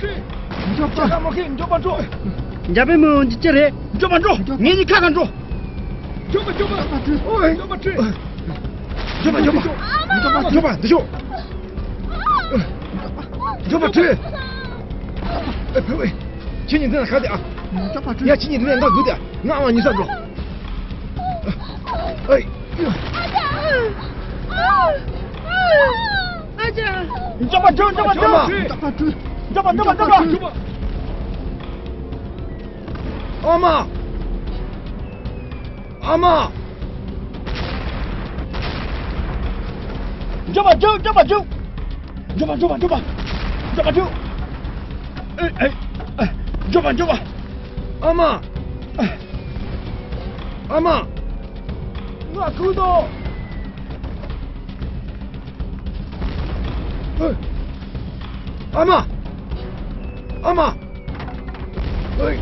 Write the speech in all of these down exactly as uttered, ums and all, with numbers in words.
ཁྲོས། མགྱོགས་པ། ཁ་མ་ཁེ། མགྱོགས་པ་འགྲོ། འཇར་པན་མོ་འདི་ཅི་རེད། མགྱོགས་པ་འགྲོ། ངེད་གཉིས་ཁ་ཁ་འགྲོ། མགྱོགས་པ། མགྱོགས་པ། མགྱོགས་པ་ཁྲོས། ཨོ། མགྱོགས་པ་ཁྲོས། མགྱོགས་པ། མགྱོགས་པ། མགྱོགས་པ། མགྱོགས་པ། འདི་ཤོག་མགྱོགས་པ་ཁྲོས། ཨེ། ཕེ་ཝེ། ཁྱེད་གཉིས་འདི་ན་ག་དེ་ཨ། མགྱོགས་པ་ཁྲོས། ཡ། ཁྱེད་གཉིས་འདི་ནས་འདའ་དགོས་དེ། ང་ཨ་མ་གཉིས་ས་འགྲོ། ཨེ། ཨ་ཅག་ཨ་ཅག་མགྱོགས་པ་འགྲོ། མགྱོགས་པ་འགྲོ། མགྱོགས་པ་ཁྲོས། མགྱོགས་པ། མགྱོགས་པ། མགྱོགས་པ། ཨ་མ། ཨ་མ། མགྱོགས་པ་འགྲོ། མགྱོགས་པ་འགྲོ། མགྱོགས་པ། མགྱོགས་པ། མགྱོགས་པ་འགྲོ། ཨེ། ཨེ། ཨེ། མགྱོགས་པ། མགྱོགས་པ། ཨ་མ། ཨ་མ། ང་ཁུག་འདུག་ཨ་མ། ཨ་མ། ཨེ།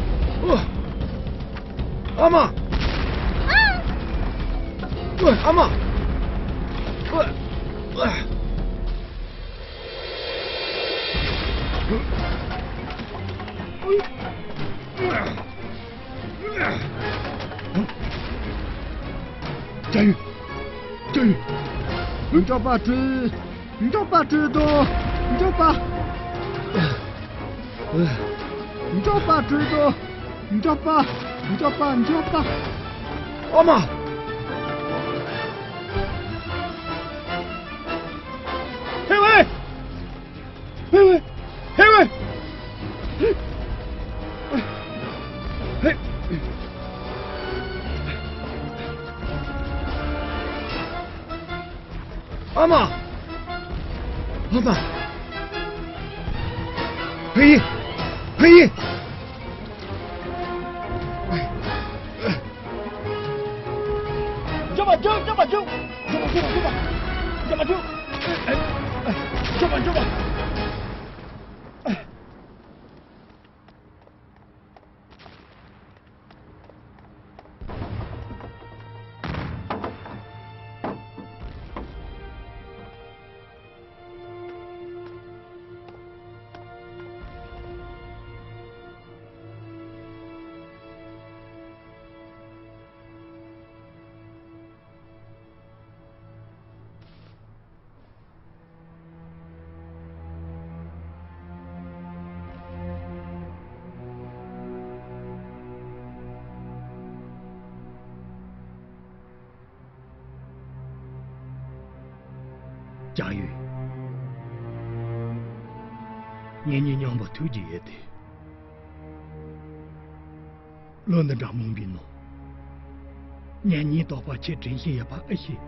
ཨ། ཨ་མ། ཨ་མ། ཅ་ཡུ། ཅ་ཡུ། མགྱོགས་པ་ཁྲོས། མགྱོགས་པ་ཁྲོས་དང་། མགྱོགས་པ། མགྱོགས་པ་ཁྲོས་དང་། མགྱོགས་པ། མགྱོགས་པ། མགྱོགས་པ། ཨ་མ། ཧེ་ཝེ། ཧེ་ཝེ། ཧེ་ཝེ། ཧེ། ཨ་མ། ཨ་མ། ཧེ། ཧེ། མགྱོགས་པ་འགྲོ། མགྱོགས་པ་འགྲོ། མགྱོགས་པ། མགྱོགས་པ། མགྱོགས་པ། མགྱོགས་པ་འགྲོ། མགྱོགས་པ། མགྱོགས་པ། ཅང་ཡུས། ངེད་གཉིས་མཉམ་པོ་ཐུག་རྒྱུ་ཡོད་དེ། ལོ་འདི་འདྲ་མང་པོའི་ནང་། ངེད་གཉིས་དོགས་པ་ཁྱེད་དྲན་བཞིན་ཡོད་པ་ཨེ་ཤེས།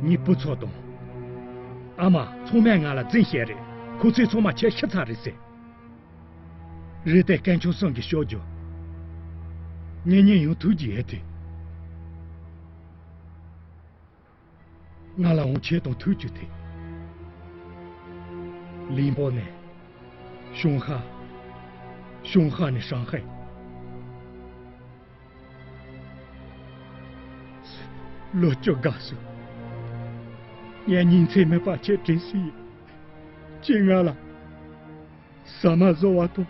ངའི་བུ་ཚོ་དང་། ཨ་མ་ཚང་མས་ང་ལ་རྫུན་བཤད་རེད། ཁོ་ཚོས་ཚང་མ་ཁྱེད་ཤི་ཚར་རེད་ཟེར། རེད་དེ་དཀོན་མཆོག་གསུམ་གྱིས་སྐྱོབ་རྒྱུ། ངེད་གཉིས་ཡང་ཐུག་རྒྱུ་ཡོད་དེ། ང་ལའང་ཁྱེད་དང་ཐུག་རྒྱུ་དེ། ལིང་པོ་ནས་ཞུང་ཧ། ཞུང་ཧ་ནས་ཧྲང་ཧའེ། ལོ་བཅུ་འགའ་སོང་། ངས་ཉིན་མཚན་མེད་པར་ཁྱེད་དྲན་སྲིད་ཡིན། ཁྱེད་ང་ལ་ཟ་མ་བཟོ་བ་དང་།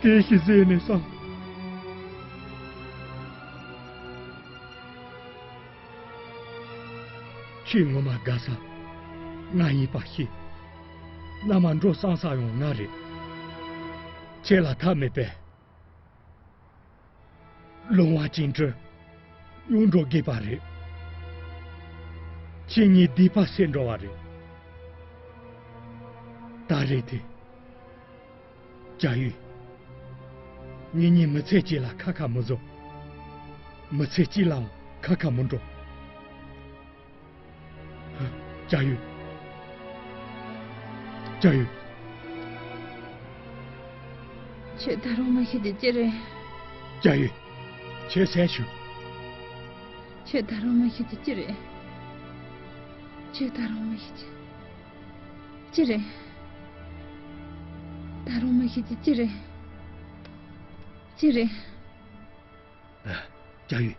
སྐད་ཞིག་བཟོས་ནས་སང་། ཁྱེད་ངོ་མ་དགའ་ས་ང་ཡིན་པ་ཤེས། མནའ་མ་འགྲོ་བསམ་ས་ཡང་ང་རེད། ཁྱེད་ལ་ཐབས་མེད་པས། ལོང་བ་ཅིང་འདྲི། གཡུང་འགྲོ་དགོས་པ་རེད། ཁྱེད་ཉིད་སྡིག་པ་སེལ་འགྲོ་བ་རེད། ད་རེད་དེ། ཅ་ཡུས། ངེད་གཉིས་མི་ཚེ་གཅིག་ལ་ཁ་ཁ་མི་བཟོ། མི་ཚེ་གཅིག་ལའང་ཁ་ཁ་མི་འགྲོ། ཅ་ཡུས། ཅ་ཡུས། ཁྱོད་ད་རུང་མི་ཤེས་རྒྱུ་ཅི་རེད། ཅ་ཡུས། ཁྱོད་སེམས་ཞུ། ཁྱོད་ད་རུང་མི་ཤེས་རྒྱུ་ཅི་རེད། ཁྱོད་ད་རུང་མི་ཤེས་རྒྱུ་ཅི་རེད། ད་རུང་མི་ཤེས་རྒྱུ་ཅི་རེད། ཅི་རེད། ཨ། ཅ་ཡུས།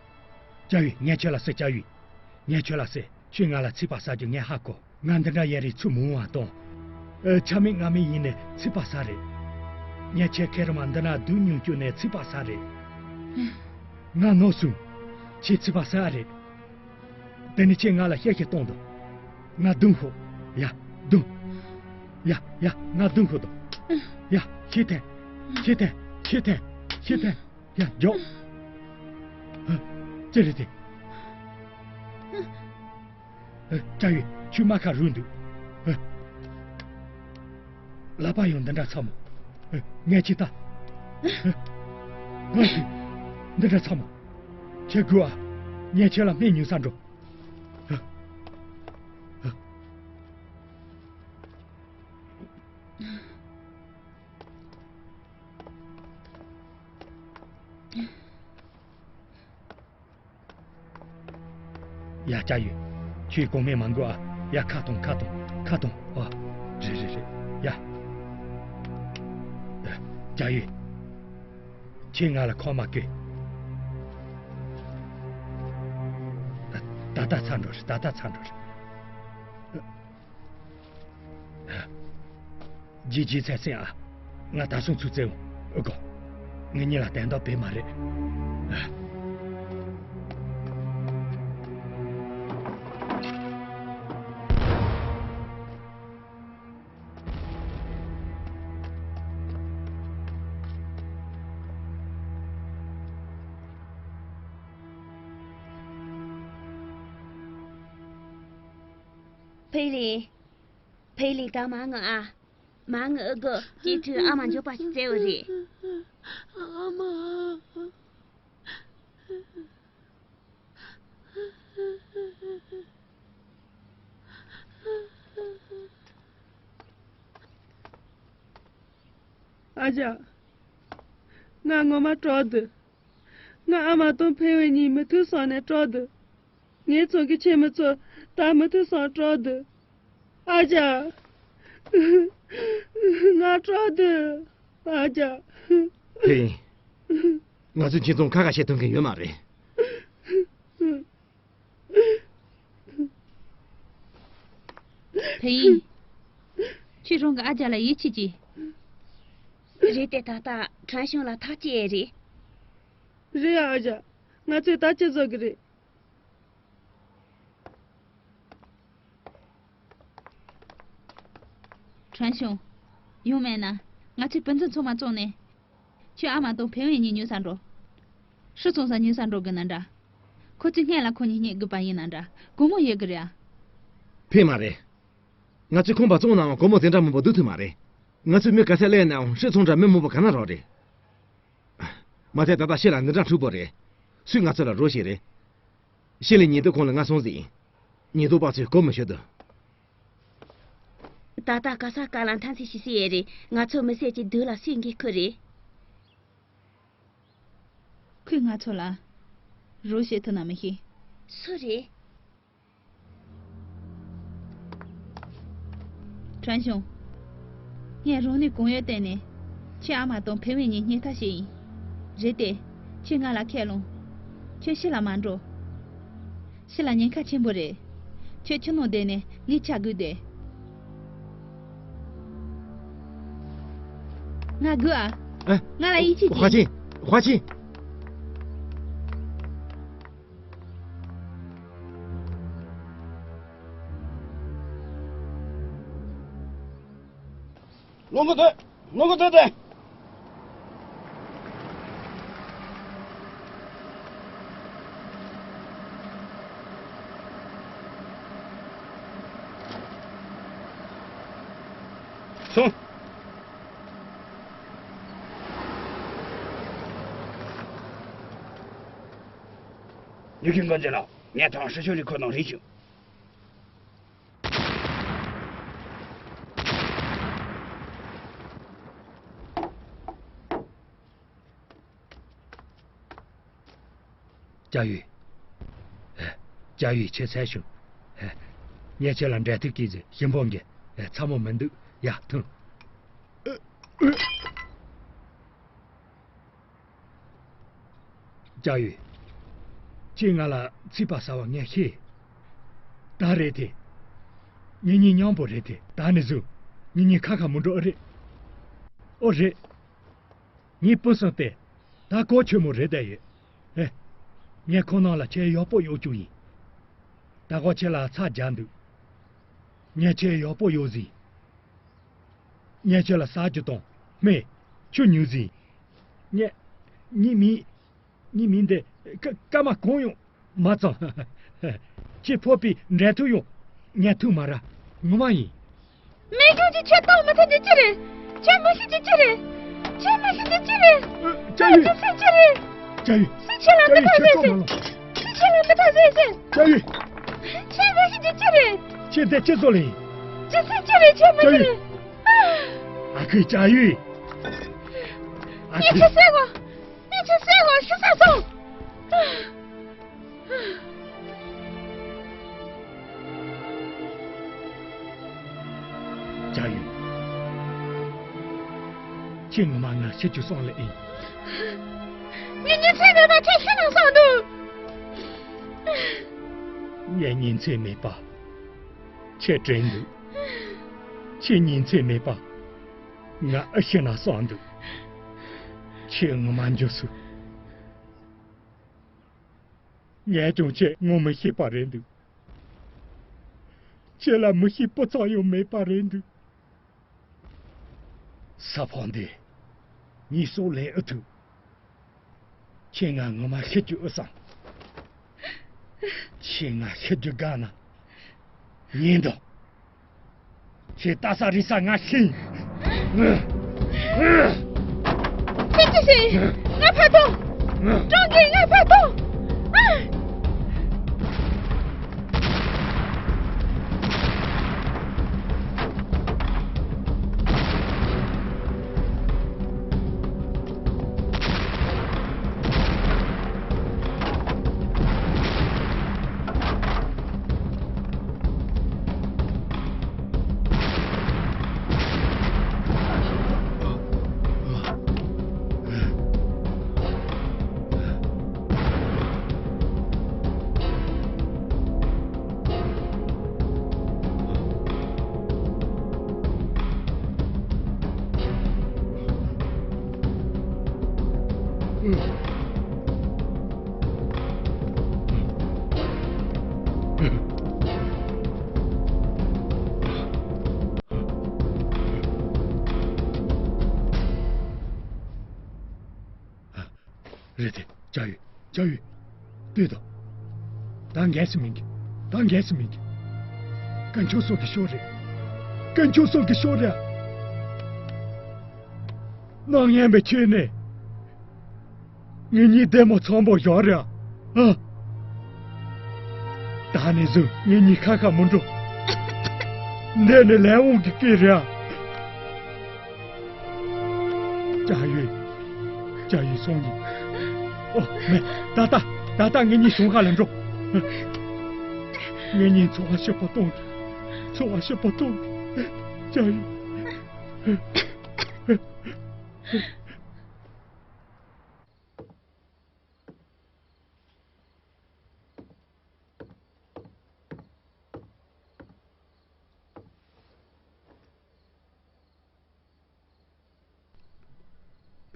ཅ་ཡུས། ངས་ཁྱོད་ལ་ཟེར། ཅ་ཡུས། ངས་ཁྱོད་ལ་ཟེར། ཁྱོས་ང་ལ་ཚིག་པ་ཟ་རྒྱུ་ངས་ཧ་གོ། ང་འདི་འདྲ་ཡ་རེད་ཚུར་མི་འོང་བ་དང་། ཨ། ཆ་མེད་ང་མེད་ཡིན་ནས་ཚིག་པ་ཟ་རེད། ངས་ཁྱེད་ཁེར་མ་འདི་ན་སྡུག་མྱོང་བསྐྱུར་ནས་ཚིག་པ་ཟ་རེད། ང་ནོར་སོང་། ཁྱེད་ཚིག་པ་ཟ་རེད། དེ་ནས་ཁྱེད་ང་ལ་གཤེ་གཤེ་གཏོང་དང་། ང་རྡུང་ཤོག་ཡ། རྡུང་། ཡ། ཡ། ང་རྡུང་ཤོག་དང་། ཡ། ཁྱེད་འཐེན། ཁྱེད་འཐེན། ཁྱེད་འཐེན། ཁྱེད་འཐེན། ཡ། མགྱོགས། ཨ། ཅི་རེད་དེ། ཨ། ཅ་ཡུས། ཁྱོད་རྨ་ཁ་རུལ་འདུག་ཨ། ལག་པ་ཡང་འདི་འདྲ་ཚ་མོ། ཨ། ངས་ཁྱེད་ལྟ། ཨ། ཨ། འདི་འདྲ་ཚ་མོ། ཁྱེད་སྒུག་ཨ། ངས་ཁྱེད་ལ་སྨན་ཉོ་ས་འགྲོ། ཨ། ཨ། ཡ། ཅ་ཡུས། ཁྱོད་གོང་མའི་མ་འགུལ་ཨ། ཡ། ཁ་གཏོང་། ཁ་གཏོང་། ཁ་གཏོང་། ཨ། རེད་རེད་རེད། ཡ། ཅ་ཡུས། ཁྱོད་ང་ལ་ཁོག་མ་བཀོལ། ད་ལྟ་ཚར་འགྲོ་རེད། ད་ལྟ་ཚར་འགྲོ་རེད། རྗེས་རྗེས་ཚད་སེང་ཨ། ང་ད་སོང་ཚུར་བཙལ་འོང་། ཨོ་གོ། ངེད་གཉིས་ལ་དན་རྟགས་བེད་མ་རེད། ཨ། ཕེ་ལི། ཕེ་ལི། ད་མ་ངུ་ཨ། མ་ངུ། ཨ་གོ། ཅི་ཐུ་ཨ་མ་མགྱོགས་པ་ཞིག་བཙལ་བ་རེད། ཨ་མ། ཨ་ཅག་ང་ངོ་མ་སྐྲག་འདུག་ང་ཨ་མ་དང་ཕེ་ཝེ་གཉིས་མི་ཐུག་སོང་ནས་སྐྲག་འདུག་ངའི་ཚང་གི་ཁྱིམ་མི་ཚོ་ད་མི་ཐུག་སོང་སྐྲག་འདུག་ཨ་ཅག་ང་སྐྲག་འདུག་ཨ་ཅག་ཕེ་ཡིན། ང་ཚོས་ཁྱེད་ཚོར་ཁ་ཁ་བཤད་ཐུབ་མཁན་ཡོད་མ་རེད། ཕེ་ཡིན། ཁྱོད་རང་གི་ཨ་ཅག་ལ་ཡིད་ཆེས་ཀྱིས། རེད་དེ། ད་ལྟ་ཁྲན་ཤང་ལ་ཐག་བཅད་ཡས་རེད། རེད་ཨ་ཅག་ང་ཚོས་ད་ཅི་བཟོ་གི་རེད། ཁྲན་ཤང་། ཡོང་མེད་ན། ང་ཚོས་བུ་འཛིན་ཚང་མ་བཙོང་ནས། ཁྱོད་ཨ་མ་དང་ཕེ་ཝེ་གཉིས་ཉོ་ས་འགྲོ། ཧྲི་ཚོང་ས་ཉོ་ས་འགྲོ་གི་ན་འདྲ། ཁོ་ཚོའི་སྔན་ལ་ཁོ་གཉིས་རྙེད་དགོས་པ་ཡིན་ན་འདྲ། དགོང་མོ་ཡོད་གི་རེད་ཨ། ཕེ་མ་རེད། ང་ཚོས་ཁང་པ་བཙོང་ནའང་སྒོར་མོ་དེ་འདྲ་མང་པོ་བསྡུ་ཐུབ་མ་རེད། ང་ཚོས་མི་ག་ཚད་གླས་ནའང་ཧྲི་ཚོང་འདྲ་མི་མང་པོ་ག་ན་རག་རེད། མ་ཚད་ད་ལྟ་ཤི་ལ་འདི་འདྲ་འཁྲུག་པོ་རེད། སུས་ང་ཚོ་ལ་རོགས་བྱེད་རེད། ཤི་ལའི་ཉེན་རྟོག་ཁང་ལ་ང་སོང་ཟིན། ཉེན་རྟོག་པ་ཚོས་གོ་མི་ཆོད་དོ། ད་ལྟ་ག་ས་ག་ལ་འཐབ་འཛིང་བྱེད་སྲིད་ཡས་རེད། ང་ཚོ་མི་སེར་གྱི་སྡུག་ལ་སུས་འགན་ཁུར་རེད། ཁོས་ང་ཚོ་ལ་རོགས་བྱེད་ཐུབ་ན་མི་ཤེས། སུ་རེད། ཁྲན་ཤང་། ངས་རང་ནུས་གང་ཡོད་བཏོན་ནས། ཁྱེད་ཨ་མ་དང་ཕེ་ཝེ་གཉིས་རྙེད་ཐབས་བྱས་ཡིན། རེད་དེ། ཁྱེད་ང་ལ་ཁས་བླངས། ཁྱོད་ཤི་ལ་མ་འགྲོ། ཕྱི་ལ་ཉེན་ཁ་ཆེན་པོ་རེད། ཁྱོད་ཁྱིམ་ནང་བསྡད་ནས་ངས་ཆ་སྒོས་བསྡད། ང་སྒུག་ཨ། ཨ། ང་ལ་ཡིད་ཆེས་ཀྱིས། ཧྭ་ཅིན། ཧྭ་ཅིན། ལོངས་གོ་ཐོས། ལོངས་གོ་ཐོས་ཏེ། སོང་། ཉི་ཁིམ་གོན་ཅེ་ལགས། ངས་ཐང་ཧྲི་ཤོ་ལི་ཁོ་ནང་རིག་བྱུང་། ཅ་ཡུས། ཅ་ཡུས་ཁྱེད་ཚལ་ཞུ། ངས་ཁྱེད་ལ་འབྲས་ཐུག་སྐྱེས་ཟེར་ཞིམ་པོ་འགེ། ཚ་མོ་མི་འདུག་ཡ་འཐུང་། ཅ་ཡུས། ཁྱེད་ང་ལ་ཚིག་པ་ཟ་བ་ངས་ཤེས། ད་རེད་དེ། ངེད་གཉིས་མཉམ་པོ་རེད་དེ། ད་ནས་བཟུང་ངེད་གཉིས་ཁ་ཁ་མི་འགྲོ་ཨེ་རེད། ཨོ་རེད། ངའི་སྤུན་སྲིང་དེ་ད་གོ་ཆེན་མོ་རེད་བསྡད་ཡོད། ཨེ། ངས་ཁོ་ནང་ལ་ཁྱེད་ཡག་པོ་གཡོག་རྒྱུ་ཡིན། ད་གོ་ཁྱེད་ལ་ཚ་རྒྱག་འདུག་ངས་ཁྱེད་ཡག་པོ་གཡོག་ཟིན། ངས་ཁྱེད་ལ་ཟ་རྒྱུ་དང་སྨན་ཆུ་ཉོས་ཟིན། ངས་ངའི་མིང་ངའི་མིང་འདི་ཀ་ཀརྨ་གང་ཡང་མ་ཚང་། ཁྱེད་ཕོར་པའི་འབྲས་ཐུག་ཡང་ངས་འཐུང་མ་ར། ངོ་མ་ཡིན། མི་གཞུང་གིས་ཁྱེད་ལྟོགས་མི་ཐུབ་རྒྱུ་ཅི་རེད། ཁྱེད་མི་ཤི་རྒྱུ་ཅི་རེད། ཁྱེད་མི་ཤི་རྒྱུ་ཅི་རེད། ཅ་ཡུས། ཅི་ཟེར་ཅི་རེད། ཅ་ཡུས། སུས་ཁྱེད་ལ་ཅ་མི་ཡུས་ཐག་ཁྱེད་བཟོས་ཚོགས་མ་ཟེར། ལོངས། སུས་ཁྱེད་ལ་མི་ཐག་བཟོས་ཟེར། ཅ་ཡུས། ཁྱེད་མི་ཤི་རྒྱུ་ཅི་རེད། ཁྱེད་འདི་ཅི་བཟོ་ལེ་ཡིན། ཅི་ཟེར་ཅི་རེད། ཁྱེད་མི་ཅ་ཤི་ཡུས། རེད། ཨ་ཁུ་ཅ་ཡུས། ཨ་ངས་ཁུ། ཁྱེད་བསད་གོ། ངས་ཁྱེད་བསད་གོ་ཤི་ས་སོང་། ཅ་ཡུས། ཁྱེད་ངོ་མ་ང་ཤི་རྒྱུ་སོང་ལེ་ཨིན། ངས་ཉིན་མཚན་མེད་པ་ཁྱེད་ཤི་ནང་སོང་འདུག་ངས་ཉིན་མཚན་མེད་པ་ཁྱེད་དྲན་འདུག་ཁྱེད་ཉིན་མཚན་མེད་པ་ང་ཨ་ཤི་ན་སོང་འདུག་ཁྱེད་ངོ་མ་འཇོག་སུ། ངས་ཀྱང་ཁྱེད་ངོ་མི་ཤེས་པ་རེད་འདུག་ཁྱེད་ལ་མི་ཤེས་སྤུ་ཚང་ཡང་མེད་པ་རེད་འདུག་ས་ཕོ་འདི་ངའི་སྲོག་ལེན་ཨེ་ཐུབ། ཁྱེད་ང་ངོ་མ་ཤི་རྒྱུ་ཨེ་བསམ། ཁྱེད་ང་ཤི་རྒྱུ་དགའ་ན་ཉན་དང་། ཁྱེད་ལྟ་ས་རིག་ས་ང་ཤི། ཁྱེད་ཅི་ཟེར། ང་ཕར་ཐོངས། ཀྲོང་གིས་ང་ཕར་ཐོངས། ཨ། རེད་དེ། ཅ་ཡུས། ཅ་ཡུས། ལྟོས་དང་། ད་འགས་སུ་མིན་གི། ད་འགས་སུ་མིན་གི། དཀོན་མཆོག་སོགས་ཀྱི་ཤོག་རེད། དཀོན་མཆོག་སོགས་ཀྱི་ཤོག་རེད། སྣང་ངན་པའི་ཆོས་ནི། ངེད་གཉིས་བདེ་མོ་ཚང་པོ་བཞག་རེད་ཨ། ད་ནས་བཟུང་ངེད་གཉིས་ཁ་ཁ་མི་འགྲོ། འདི་ནི་ལས་དབང་གི་སྐད་རེད་ཨ། ཅ་ཡུས། ཅ་ཡུས་སོང་ཡིན། ཨོ་མེད། ད་ལྟ། ད་ལྟ་ངེད་གཉིས་གཞུང་ཁ་ལ་འགྲོ། ངེད་གཉིས་འཚོ་བ་སྐྱིད་པོ་གཏོང་། འཚོ་བ་སྐྱིད་པོ་གཏོང་། ཅ་ཡུས།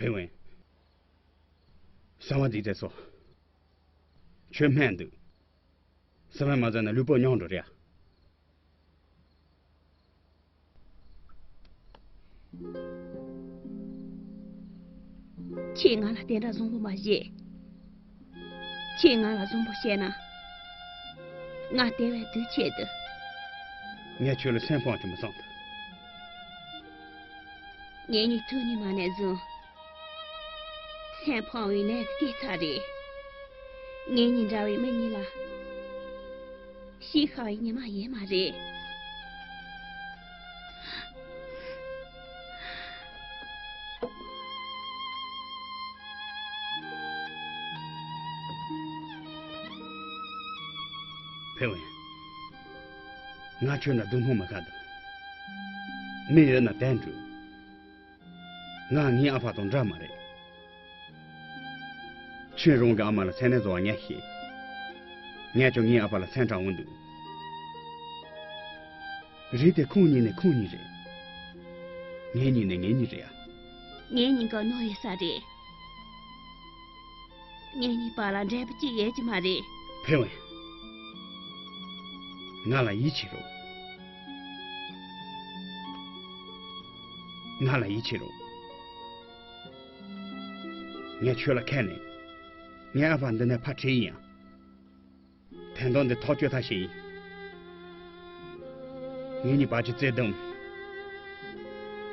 ཕེ་ཝན། གསང་བ་འདི་བཙལ་སོང་། ཁྱོད་སྨན་འདུག་གསང་བ་མ་བཙལ་ན་ལུས་པོ་རྙོག་འགྲོ་རེད། ཁྱེད་ང་ལ་དེ་འདྲ་བཟང་པོ་མ་བཤད། ཁྱེད་ང་ལ་བཟང་པོ་བཤད་ན། ང་དེ་བས་དུས་ཆེད་དུ། ངས་ཁྱོད་ལ་སེམས་ཕམ་གྱི་མི་བསམ་ཐུབ། ངེད་གཉིས་ཐུག་ཉི་མ་ནས་བཟུང་། སེམས་ཕམ་བའི་ནད་སྐྱེས་ཚར་རེད། ངེད་གཉིས་འདྲ་བའི་མི་གཉིས་ལ་ཤི་ཁ་བའི་ཉི་མ་ཡོད་མ་རེད། ཕེ་ཝན། ང་ཁྱོད་ན་སྡུག་སྣང་མི་ཁ་འདུག་མི་ཡོད་ན་དན་འགྲུབ། ང་ངའི་ཨ་ཕ་དང་འདྲ་མ་རེད། ཁྱོད་རང་གི་ཨ་མ་ལ་མཚན་ནས་བཟོ་བ་ངས་ཤེས། ངས་ཀྱང་ངའི་ཨ་ཕ་ལ་མཚན་དྲང་འོང་འདུག་རེད་དེ་ཁོང་གཉིས་ནི་ཁོང་གཉིས་རེད། ངེད་གཉིས་ནི་ངེད་གཉིས་རེད་ཡ། ངེད་གཉིས་ཀ་ནོར་ཡོད་ས་རེད། ངེད་གཉིས་བར་ལ་འབྲས་བུ་གཅིག་ཡོད་ཀྱི་མ་རེད། ཕེ་ཝན། ང་ལ་ཡིད་ཆེས་རོགས། ང་ལ་ཡིད་ཆེས་རོགས། ངས་ཁྱོད་ལ་ཁས་ལེན། ངའི་ཨ་ཕ་འདི་ནས་ཕར་ཁྲིད་ཡིན་ཡང་། དོན་དག་འདི་ཐག་གཅོད་ཐབས་ཤེས་ཡིན། ངེད་གཉིས་བར་གྱི་བརྩེ་དུང་།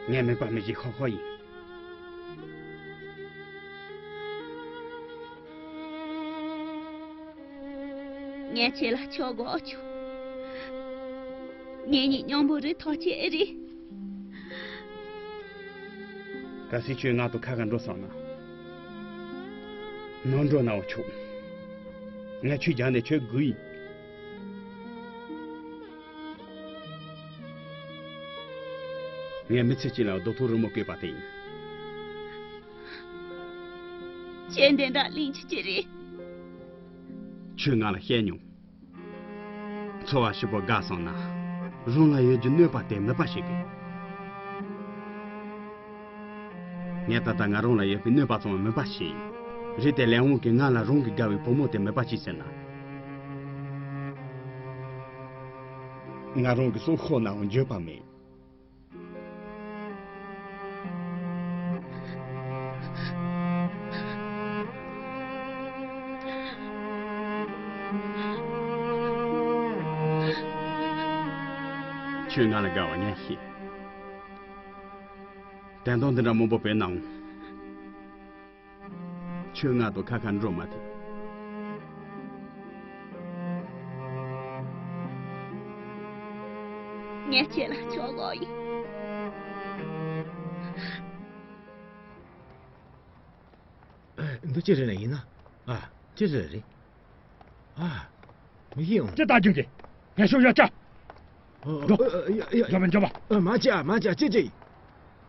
ངས་མིད་པ་མི་བྱེད་ཁོ་ཁོ་ཡིན། ངས་ཁྱེད་ལ་ཆོག་གོ་ཆོག་ངེད་གཉིས་མཉམ་པོ་རེད་ཐག་ཆོད་རེད། གལ་སྲིད་ཁྱོད་ང་དང་ཁ་ཁ་འགྲོ་བསམ་ན། ནང་འགྲོ་ནའོ་ཆོག་ངས་ཁྱོད་རྒྱག་ནས་ཁྱོད་སྒུག་ཡིན། ངས་མི་ཚེ་གཅིག་ལ་རྡོ་ཐོག་རི་མོ་བརྐོས་པ་དེ་ཡིན། ཁྱེད་འདི་འདྲ་གླེང་ཆི་ཆི་རེད། ཁྱོད་ང་ལ་བཤད་མྱོང་། འཚོ་བ་ཧྲིལ་པོ་དགའ་སོང་ན། རང་ལ་ཡོད་རྒྱུ་གནོད་པ་དེ་མེད་པ་བྱེད་དགོས། ངས་ད་ལྟ་ང་རང་ལ་ཡོད་པའི་གནོད་པ་ཚང་མ་མེད་པ་བྱས་ཡིན། རེད་དེ་ལས་དབང་གིས་ང་ལ་རང་གི་དགའ་བའི་བུ་མོ་དེ་མེད་པ་ཅིག་ཟེར་ན། ང་རང་གི་སྲོག་ཤོར་ནའང་འགྱོད་པ་མེད། ཁྱོད་ང་ལ་དགའ་བ་ངས་ཤེས། དོན་དག་འདི་འདྲ་མང་པོ་བྱས་ནའང་། ཁྱོད་ང་དང་ཁ་ཁ་འགྲོ་མ་ཐུབ། ངས་ཁྱེད་ལ་ཆོག་གོ་ཡིན། འདི་ཅི་རེད་ན་ཡིན་ན། ཨ། ཅི་རེད་རེད། ཨ། མི་ཤེས་འོང་། ཅི་ལྟ་རྒྱུ་གི། ངས་ཤོག་ཡ་ཅག་འགྲོ། ཡ་ཡ། འགྲོ་མི་འགྲོ་བ། མ་བྱ་མ་བྱ་ཅི་ཅི།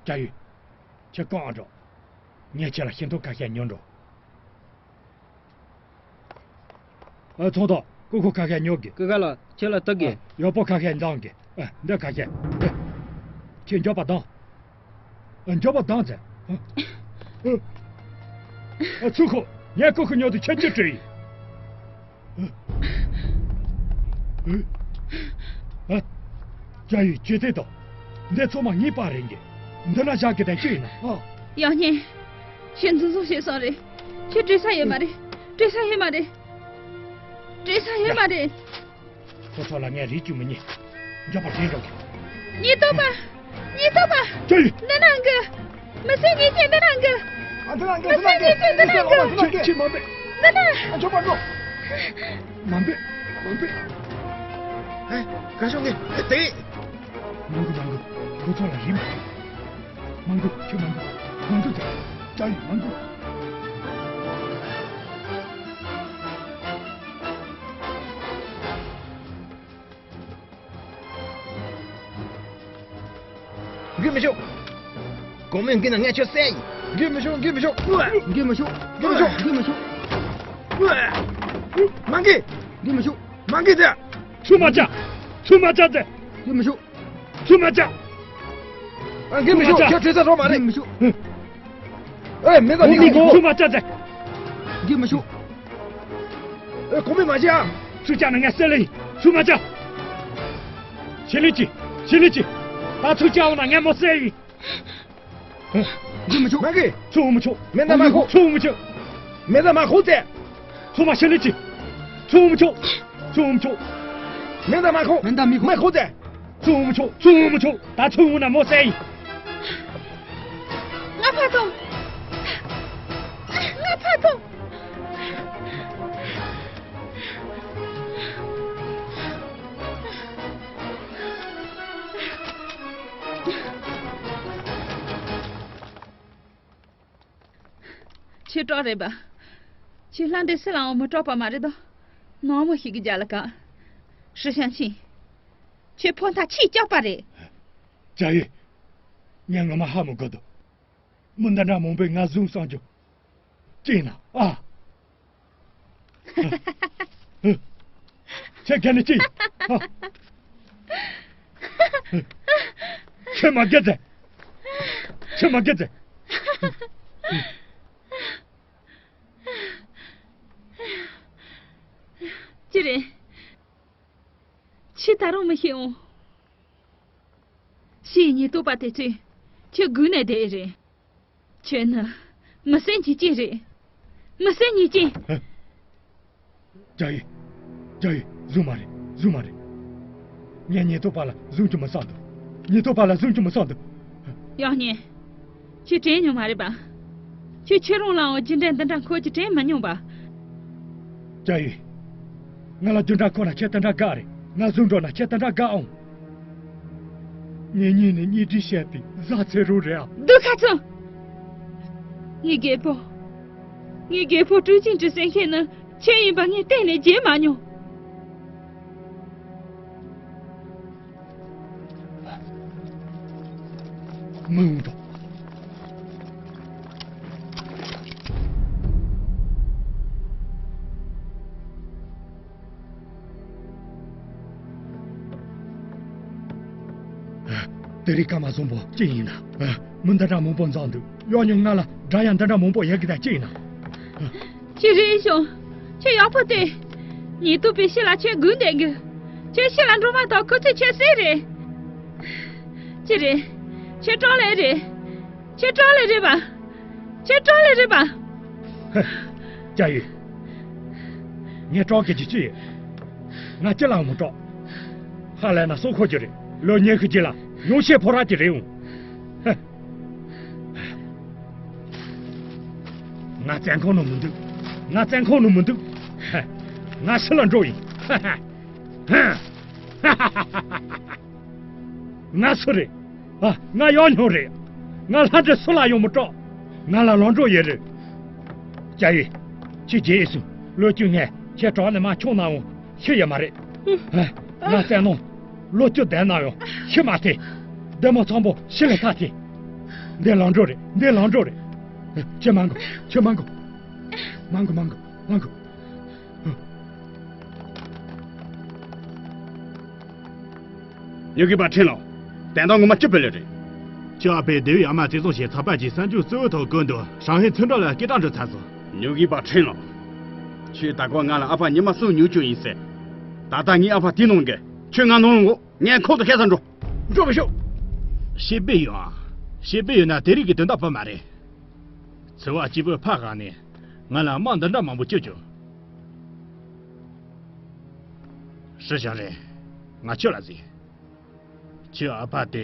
ཅ་ཡུས། ཁྱེད་ཀོང་ཨ་འགྲོ། ངས་ཁྱེད་ལ་ཤིང་ཏོག་ཁ་ཤས་ཉོ་འགྲོ། ཨ་ཚོང་དང་ཀུ་ཁུ་ཁ་ཤས་ཉོ་གི། ཀུ་ཁ་ལ་ཁྱེད་ལ་ལྟ་གི། ཡོག་པོ་ཁ་ཤས་འཛོམས་གི། ཨ་འདི་ཁ་ཤས། ཁྱེད་མགྱོགས་པ་དང་། མགྱོགས་པོ་བཏང་ཚེ། ཨ་ཚུ་ཁོ། ངས་ཀུ་ཁུ་ཉོ་དུས་ཁྱེད་ཅི་སྤྲད་ཡིན། ཨ། ཅ་ཡི་ཇེ་ཏེ་དང་། འདི་ཚང་མ་ངའི་པར་རེད་གི། འདི་ན་བཞག་གི་དང་ཅི་ཡིན་ན། ཨ། ཡང་ཉེ། ཁྱེད་འཛུམ་འཛུམ་བྱས་སོང་རེད། ཁྱེད་བྲོས་ས་ཡོད་མ་རེད། བྲོས་ས་ཡོད་མ་རེད། བྲོས་ས་ཡོད་མ་རེད། ཁོ་ཚོ་ལ་ངས་རིག་རྒྱུ་མི་ཉན། མགྱོགས་པར་བྲོས་འགྲོ་དགོས། ཉེན་རྟོག་པ། ཉེན་རྟོག་པ། ཅི་ཡིན། འདི་ན་འགི། མི་ཚེ་ཉེས་ཅན་འདི་ན་འགི། ཨ་འདི་ན་འགི། མི་ཚེ་ཉེས་ཅན་འདི་ན་འགི། ཁྱེད་ཁྱེད་མ་འབད། འདི་ན། ཨ་མགྱོགས་པར་འགྲོ། མ་འབད། མ་འབད། ཨེ། ག་ཤོག་གི། ཨེ་དེ། མང་གི་མང་གི། ཁོ་ཚོ་ལ་རིམ། མང་གི་ཁྱོད་མང་གི། མང་གི་ཟེར། ཅ་ཡི་མང་གི། འགུལ་མི་ཤོག་གོང་མའི་འགུལ་ན་ངས་ཁྱོད་བསད་ཡིན། འགུལ་མི་ཤོག་འགུལ་མི་ཤོག་འགུལ་མི་ཤོག་འགུལ་མི་ཤོག་འགུལ་མི་ཤོག་མང་གི། འགུལ་མི་ཤོག་མང་གི་ཟེར། ཚུར་མ་བཅག་ཚུར་མ་བཅག་ཟེར། འགུལ་མི་ཤོག་ཚུར་མ་བཅག་ཚུར་མ་བཅག་ཁྱོད་བྲོས་ས་རོགས་མ་རེད། འགུལ་མི་ཤོག་ཨེ། མེ་ད་མི་མི་དགོས། ཚུར་མ་བཅར་ཟེར། འདི་མི་ཤོག་ཨེ། གོང་མས་མ་བྱེད་ཨ། ཚུར་བཅར་ན་ངས་གསོད་ལེ་ཡིན། ཚུར་མ་བཅར། ཕྱི་ལོགས་ཅིག་ཕྱི་ལོགས་ཅིག་ད་ཚུར་བཅར་འོང་ན་ངས་མོ་གསོད་ཡིན། འདི་མི་ཤོག་མ་གི་ཚུར་མི་ཤོག་མེ་ད་མ་ཁོ། ཚུར་མི་ཤོག་མེ་ད་མ་ཁོ་ཙེ། ཚུར་མ་ཕྱི་ལོགས་ཅིག་ཚུར་མི་ཤོག་ཚུར་མི་ཤོག་མེ་ད་མ་ཁོ། མེ་ད་མི་ཁོ། མ་ཁོ་ཙེ། ཚུར་མི་ཤོག་ཚུར་མི་ཤོག་ད་ཚུར་འོང་ན་མོ་གསོད་ཡིན། ང་ཚ་ཚོ། ང་ཚ་ཚོ། ཁྱེད་གྲོགས་རེད་པ། ཁྱེད་ལྷ་འདྲེ་སུ་ལའང་མི་སྐྲག་པ་མ་རེད་དོ། ནང་མི་ཞིག་གི་རྒྱ་ལ་ཀ་ཧྲི་ཤང་ཆིན། ཁྱེད་ཕོ་མཐའ་ཆེས་སྐྱག་པ་རེད། ཅ་ཡི། ངས་ངོ་མ་ཧ་མི་གོ་འདུག་མི་འདི་འདྲ་མང་པོས་ང་བཟུང་སོང་རྒྱུ། ཅི་ཡིན་ན་ཨ། ཁྱེད་ག་ནས་ཅི། ཁྱེད་མ་སྐད་ཆ། ཁྱེད་མ་སྐད་ཆ། ཅི་རེད། ཁྱེད་ད་རུང་མི་ཤེས་འོང་། ཕྱིའི་ཉེན་རྟོག་པ་དེ་ཚོས་ཁྱེད་སྒུག་ནས་བསྡད་རེད། ཁྱེད་ནི་མི་སེམས་ཉེས་ཅན་རེད། མི་སེམས་ཉེས་ཅན། ཨ། ཅ་ཡི། ཅ་ཡི། བཟུང་མ་རེད། བཟུང་མ་རེད། ངས་ཉེན་རྟོག་པ་ལ་བཟུང་རྒྱུ་མི་བསམ་འདུག་ཉེན་རྟོག་པ་ལ་བཟུང་རྒྱུ་མི་བསམ་འདུག་ཡང་ཉེན། ཁྱོད་དྲན་མྱོང་མ་རེད་པ། ཁྱོད་ཁྱོད་རང་ལའང་རྒྱུ་འབྲས་འདི་འདྲ་འཁོར་གྱི་དྲན་མ་མྱོང་པ། ཅ་ཡི། ང་ལ་རྒྱུ་འབྲས་འཁོར་ན་ཁྱེད་དེ་འདྲ་དགའ་རེད། ང་བཟུང་འགྲོ་ན་ཁྱེད་དེ་འདྲ་དགའ་འོང་། ངེད་གཉིས་ནི་གཉེན་སྒྲིག་བྱས་པའི་བཟའ་ཚེ་རོགས་རེད་ཨ། སྡུག་ཁ་ཚང་། ངའི་རྒད་པོ། ངའི་རྒད་པོ་ཀྲུའུ་ཅིན་ཀྲི་བསད་མཁན་ནི་ཁྱེད་ཡིན་པ་ངས་གཏན་ནས་བརྗེད་མ་མྱོང་། མི་འོང་འགྲོ། དེ་རིང་སྐར་མ་བཟང་པོ་ཅི་ཡིན་ན། མི་འདི་འདྲ་མང་པོ་འཛོམས་འདུག་ཡང་ཉེན་ང་ལ་དགྲ་ཡང་འདི་འདྲ་མང་པོ་ཡོད་གི་ད་ཅི་ཡིན་ན། ཁྱེད་རེད་ཤོང་། ཁྱེད་ཡག་པོ་བལྟས། ཉེན་རྟོག་པས་ཕྱི་ལ་ཁྱེད་སྒུག་བསྡད་གི་ཁྱེད་ཕྱི་ལ་འགྲོ་མ་ཐག་ཁོ་ཚོས་ཁྱེད་བསད་རེད། ཅི་རེད། ཁྱེད་སྐྲག་ལེ་རེད། ཁྱེད་སྐྲག་ལེ་རེད་པ། ཁྱེད་སྐྲག་ལེ་རེད་པ། ཧེ། ཅ་ཡི། ངས་སྐྲག་གི་ཅི་ཅི་ཡོད། ང་ཅི་ལའང་མི་སྐྲག་ཧ་ལས་ན་སྲོག་ཁོ་གི་རེད། ལོ་ཉི་ཤུ་རྗེས་ལ་ཡོང་ཤེས་ཕོ་ར་གི་རེད་འོང་། ཧེ། ང་བཙོན་ཁང་ནང་མི་འདུག་ང་བཙོན་ཁང་ནང་མི་འདུག་ང་ཕྱི་ལ་འགྲོ་ཡིན། ང་སུ་རེད། ཨ། ང་ཡང་སྙིང་རེད། ང་ལྷ་འདྲེ་སུ་ལ་ཡང་མི་སྐྲག་ང་ལ་ལམ་འགྲོ་ཡོད་རེད། ཅ་ཡི། ཁྱེད་རྗེས་སུ་ལོ་བཅུ་ངས་ཁྱེད་བྲག་ནས་མར་མཆོང་ནའང་ཤི་ཡོད་མ་རེད། ང་བཙན་ནང་ལོ་བཅུ་བསྡད་ན་ཡང་ཤི་མ་ཐེ། བདེ་མོ་ཚང་པོ་ཤི་ལས་ཐ་ཐེ། འདི་ལམ་འགྲོ་རེད། འདི་ལམ་འགྲོ་རེད། ཁྱེད་མ་འགྲོ། ཁྱེད་མ་འགྲོ། མ་འགྲོ། མ་འགྲོ། མ་འགྲོ། མ་འགྲོ། ཉོ་མཁན་པ་ཕྲན་ལགས། དོན་དག་ངོ་མ་ཅི་ཕི་ལེ་རེད། ཁྱོད་ཨ་ཕས་སྡེ་བའི་ཨ་མ་བཙན་བཟུང་བྱས་ཚགས་པར་གྱི་གསར་འགྱུར་གཙོ་བོའི་ཐོག་བཀོད་འདུག་ཧྲང་ཧའེ་ཚོན་ཁྲ་ལ་སྐད་གྲགས་འགྲོ་ཚར་སོང་། ཉོ་མཁན་པ་ཕྲན་ལགས། ཁྱོད་ད་སྐབས་ང་ལ་ཨ་ཕ་ཉི་མ་གསུམ་ཉོ་རྒྱུ་ཡིན་ཟེར། ད་ལྟ་ངའི་ཨ་ཕ་དེ་ནང་གི་ཁྱོད་ང་ནང་ལ་འོང་། ངས་ཁོང་དུ་ཁ་ས་འགྲོ། འགྲོ་མི་ཤོག་ཤེས་པས་ཡོད་ཨ། ཤེས་པས་ཡོད་ན་དེ་རིགས་ཀྱི་དོན་དག་ཕོད་མ་རེད། ཚེ་བ་སྐྱིད་པོའི་ཕ་ག་ནས་ང་ལ་དམག་འདི་འདྲ་མང་པོ་བསྐྱུར་བྱུང་། ཧྲི་ཞང་རེད། ང་ཁྱོད་ལ་ཟེར། ཁྱོད་ཨ་ཕ་དེ་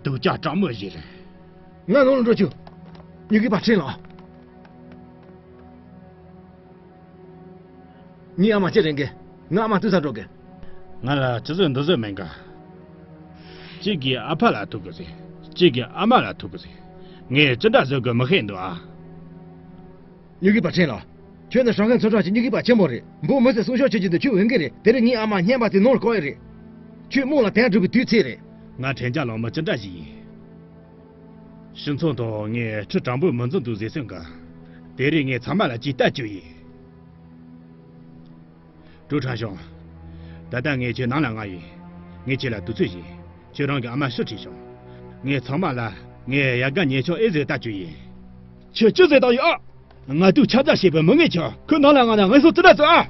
སྡུག་ཅག་དྲང་མོ་ཞིག་རེད། ང་ནང་ལ་འགྲོ་ཆུ། ཉི་གི་པ་ཕྲན་ལགས། ངའི་ཨ་མ་ཅི་རེད་གི་ང་ཨ་མ་ཏུ་ས་འགྲོ་གི་ང་ལ་ཅི་བཟོས་འདི་བཟོས་མེད་ག་གཅིག་གིས་ཨ་ཕ་ལ་ཐུག་གི་ཟེར། གཅིག་གིས་ཨ་མ་ལ་ཐུག་གི་ཟེར། ངས་ཅི་འདྲ་བཟོ་དགོས་མི་ཤེས་འདུག་ཨ། ཉི་གི་པ་ཕྲན་ལགས། ཁྱོད་ནི་ཧྲང་ཧའེ་ཚོན་ཁྲ་གི་ཉི་གི་པ་ཆེན་པོ་རེད། འབུ་མི་ཚེ་སྲུང་སྐྱོབ་བྱེད་ཀྱི་འདུག་ཁྱོད་འོན་གི་རེད། དེ་རིང་ངའི་ཨ་མ་བསྙེན་པ་དེ་ནོར་དགོས་ཡི་རེད། ཁྱོད་རྨོངས་ལ་དོན་འགྲུབ་པའི་དུས་ཚོད་རེད། ང་ཕྲན་ཅག་ལ་མི་ཅི་འདྲ་ཞིག་ཡིན། ཤིང་ཚང་དང་ངས་ཁྲི་དྲང་པོས་མི་འཛིན་འདུག་ཟེར་སོང་ག་དེ་རིང་ངས་ཚང་མ་ལ་ཅིག་ལྟ་བཅུག་ཡིན། ཀྲུའུ་ཁྲང་ཞང་། ད་ལྟ་ངས་ཁྱོད་ནང་ལ་མངགས་ཡིན། ངས་ཁྱེད་ལ་དུས་ཚོད་བྱིན། ཁྱོད་རང་གི་ཨ་མ་ཤི་ཁྲིད་ཤོག་ངས་ཚང་མ་ལ་ ངས་ཡ་ག་ཉེ་ཆོག་ཨེ་ཟེར་ལྟ་རྒྱུ་ཡིན། ཁྱོད་ཅི་ཟེར་དང་ཡོད་ཨ། ང་དུས་ཆ་ཚང་བྱས་པའི་མི་ངན་ཁྱོད། ཁོའི་ནང་ལ་ང་ན་ངལ་གསོ་ཅི་འདྲ་བཟོ་ཨ།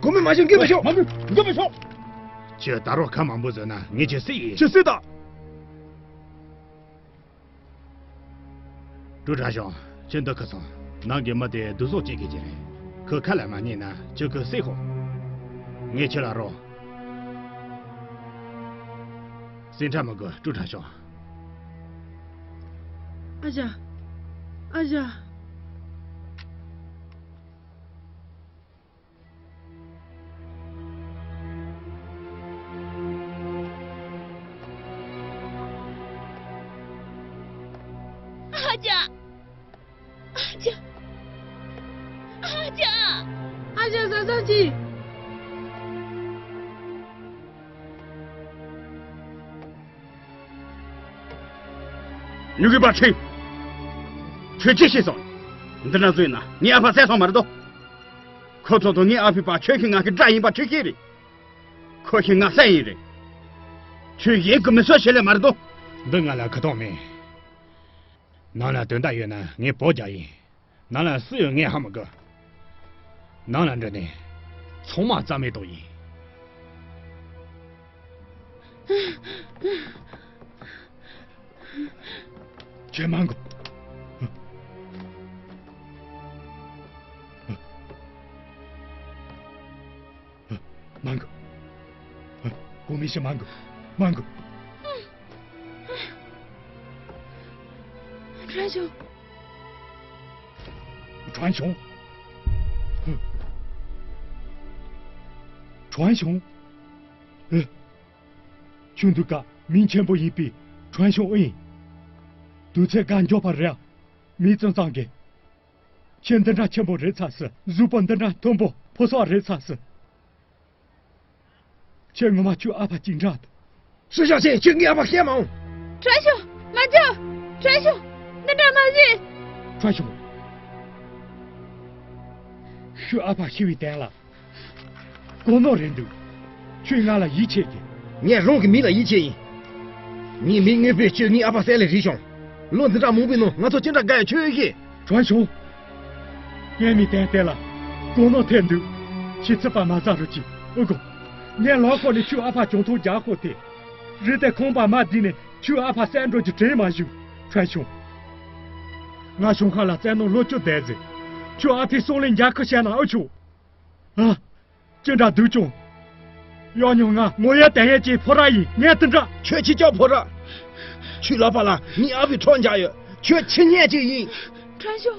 གོ་མི་མ་བྱུང་གི་མི་ཤོག་མ་འགུལ་འགུལ་མི་ཤོག་ཁྱོད་ད་རུང་ཁ་མང་པོ་བཟོས་ན་ངས་ཁྱོད་བསད་ཡིན། ཁྱོད་བསད་དང་། ཀྲུའུ་ཁྲ་ཞང་། ཁྱོད་འདི་ཁ་སོང་། ནང་གི་མི་དེ་བསྡུ་གསོག་བྱེད་དགོས་ཀྱི་རེད། ཁོ་ཁ་ལ་མ་ཉན་ན་ཁྱོད་ཁོ་བསད་ཤོག་ངས་ཁྱོད་ལ་རོགས། སེམས་ཁྲལ་མི་དགོས་ཀྲུའུ་ཁྲ་ཞང་། ཨ་ཞང་། ཨ་ཞང་། ཨ་ཅག་ཨ་ཅག་ཨ་ཅག་ཨ་ཅག་བཟའ་ཚང་གཅིག་ཉུ་གུ་པ་ཁྲིན། ཁྱོད་ཅི་ཤེས་སོང་། འདི་འདྲ་བཟོས་ན་ངའི་ཨ་ཕ་བསད་སོང་མ་རེད་དོ། ཁོ་ཚོ་དང་ངའི་ཨ་ཕའི་བར་ཁྱོད་ཀྱིས་ང་གི་དགྲ་ཡིན་པ་ཁྱོད་ཤེས་རེད། ཁོ་ཤི་ང་ས་ཡིན་རེད། ཁྱོད་ཡིན་གི་མི་སོ་ཤེས་ལེ་མ་རེད་དོ། འདི་ང་ལ་ཁ་ཐོག་མེད། ནང་ལ་དོན་དག་ཡོད་ན་ངས་བོ་རྒྱག་ཡིན། ནང་ལ་སུ་ཡོད་ངས་ཧ་མི་གོ། ནང་ལ་འགྲོ་ནས་ཚང་མ་རྩ་མེད་གཏོང་ཡིན། ཁྱོད་མ་འགུལ། མ་འགུལ། གོང་མའི་ཕྱི་མ་འགུལ། མ་འགུལ། ཁྲན་ཞུང་། ཁྲན་ཞུང་། ཁྲན་ཞུང་། ཨེ། ཁྱོད་འདུག་ག་མིང་ཆེན་པོ་ཡིན་པའི་ཁྲན་ཞུང་ཨེ་ཡིན། དུས་ཚོད་ག་མགྱོགས་པ་རེད་ཨ། མི་ཙང་ཙང་གི་ཁྱེད་འདི་འདྲ་ཆེན་པོ་རེད་ཚ་སི། གཟུགས་པོ་འདི་འདྲ་མཐོན་པོ་ཕོ་སོག་རེད་ཚ་སི། ཁྱེད་ངོ་མ་ཁྱོད་ཨ་ཕ་གཅིག་འདྲ་འདུག་སུ་ཞིག་བྱས་ཁྱོད་ངའི་ཨ་ཕ་བཤད་མ་འོང་། ཁྲ་ཤོ། མ་འཇོག་ཁྲ་ཤོ། འདི་འདྲ་མ་བྱེད། ཁྲ་ཤོ། ཁྱོད་ཨ་ཕ་ཤི་བའི་དོན་ལ། དཀོན་མཆོག་རེད་འདུག་ཁྱོད་ང་ལ་ཡིད་ཆེས་ཀྱི། ངས་རང་གི་མི་ལ་ཡིད་ཆེས་ཡིན། ངའི་མི་དངོས་པོས་ཁྱོད་ངའི་ཨ་ཕ་བསད་ལེ་རེད་བྱུང་། ལོ་འདི་འདྲ་མང་པོའི་ནང་ང་ཚོ་ཅི་འདྲ་དགའ་ཡོད་ཁྱོད་ཤེས། ཁྲན་ཞུང་། ངའི་མི་བསྟན་ཏེ་ལ། དཀོན་མཆོག་ཐེབས་འདུག་ཁྱེད་ཚིག་པ་མ་ཟ་རུ་ཅིག་ཨུ་གོ། ངས་ལག་ཁོག་ནས་ཁྱོད་ཨ་ཕ་གྱོང་ཐོག་རྒྱག་ཁོ་ཐེ། རི་དེ་ཁང་པ་མ་བསྡད་ནས་ཁྱོད་ཨ་ཕ་བསད་འགྲོ་གི་དྲན་མ་བྱུང་། ཁྲན་ཞུང་། ང་ཞུང་ཁ་ལ་བཙན་གནོན་ལོ་བཅུ་བསྡད་ཟེར། ཁྱོད་ཨ་ཕའི་སྲོག་ལན་རྒྱག་ཁུ་བྱས་ན་ཨུ་ཆུ། ཨ། ཅི་འདྲ་སྡུག་ཅུང་། གཡོག་ཉོ་ང་ངོ་ཡ་དན་ཡ་ཅེ་ཕོ་ར་ཡིན་ངས་དེ་འདྲ། ཁྱོད་ཁྱི་ཅག་ཕོ་ར། ཁྱོད་ལག་པ་ལ་ངའི་ཨ་ཕའི་ཁྲག་འཇག་ཡོད། ཁྱོད་ཁྱི་ཉན་ཅིག་ཡིན། ཁྲ་ཤོ།